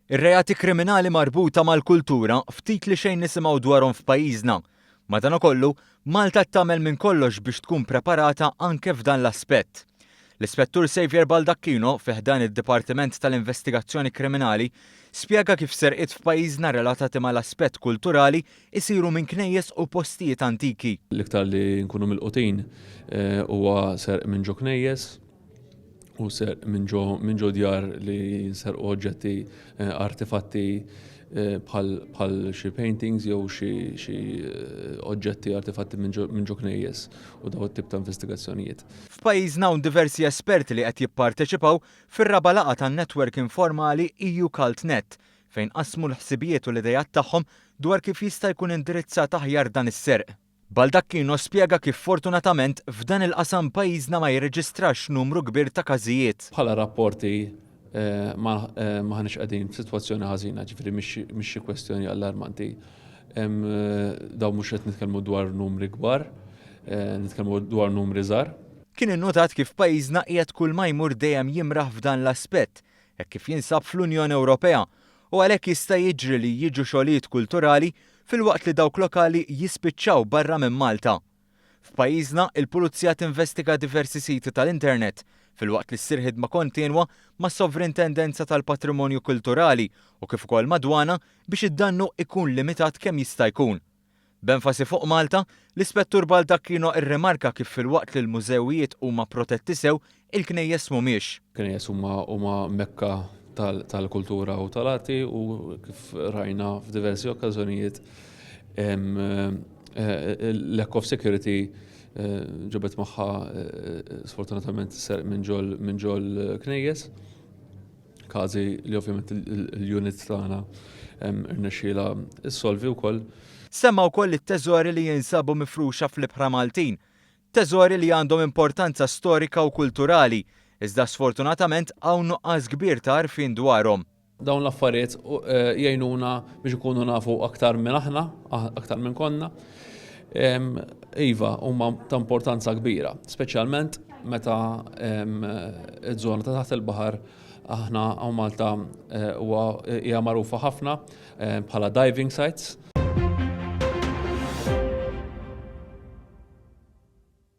Ir-reati kriminali marbuta mal-kultura ftit li xejn nisimgħu dwarhom f'pajjiżna. Madankollu, Malta qed tagħmel minn kollox biex tkun preparata anke f'dan l-aspett. L-Ispettur Saviour Baldacchino fi ħdan id-Dipartiment tal-Investigazzjoni Kriminali spjega kif serqiet f'pajjiżna relatati mal-aspett kulturali jsiru minn knejjes u postijiet antiki. L-iktar li nkunu milqutin huwa serq minn ġo knejjes. u serq minn ġo minn ġo djar li jinserqu oġġetti eh, artifatti eh, bħal xi paintings jew xi eh, oġġetti artifatti minn ġo knejjes u daw it-tip ta' investigazzjonijiet. F'pajjiżna hawn diversi esperti li qed jipparteċipaw fir-raba' laqgħa tan-netwerk informali EU CultNet fejn qasmu l-ħsibijiet u l-ideat tagħhom dwar kif jista' jkun indirizzat aħjar dan is-serq. Baldacchino spjega kif fortunatament f'dan il-qasam pajjiżna ma jirreġistrax numru kbir ta' każijiet. Bħala rapporti m'aħniex qegħdin f'sitwazzjoni ħażina, ġifieri mhix xi kwestjoni allarmanti. Dawn mhux qed nitkellmu dwar numri kbar, nitkellmu dwar numri żgħar. Kien innotat kif pajjiżna qiegħed kull ma jmur dejjem jimraħ f'dan l-aspett hekk kif jinsab fl-Unjoni Ewropea u għalhekk jista' jiġri li jiġu xogħlijiet kulturali filwaqt li dawk lokali jispiċċaw barra minn Malta. F'pajjiżna, il-Pulizija tinvestiga diversi siti tal-internet, filwaqt li ssir ħidma kontinwa mas-Sovrintendenza tal-Patrimonju Kulturali u kif ukoll mad-Dwana biex id-dannu ikun limitat kemm jista' jkun. B'enfasi fuq Malta, l-Ispettur Baldacchino rrimarka kif filwaqt li l-mużewijiet huma protetti sew, il-knejjes mhumiex. Knejjes huma huma mekka tal-kultura u tal-arti u kif rajna f'diversi okkażjonijiet lack of security ġabet magħha sfortunatament serq minn ġol knejjes. Każi li ovvjament il-unit tagħna rnexxielha ssolvi wkoll. Semma wkoll it-teżori li jinsabu mifruxa fl-ibħra Maltin. Teżori li għandhom importanza storika u kulturali, iżda sfortunatament hawn nuqqas kbir ta' għarfien dwarhom. Dawn l-affarijiet jgħinuna biex inkunu nafu aktar minn aħna, aktar minn konna. Iva, huma ta' importanza kbira, speċjalment meta iż-żona ta' taħt il-baħar aħna hawn Malta eh, huwa hija magħrufa ħafna bħala diving sites.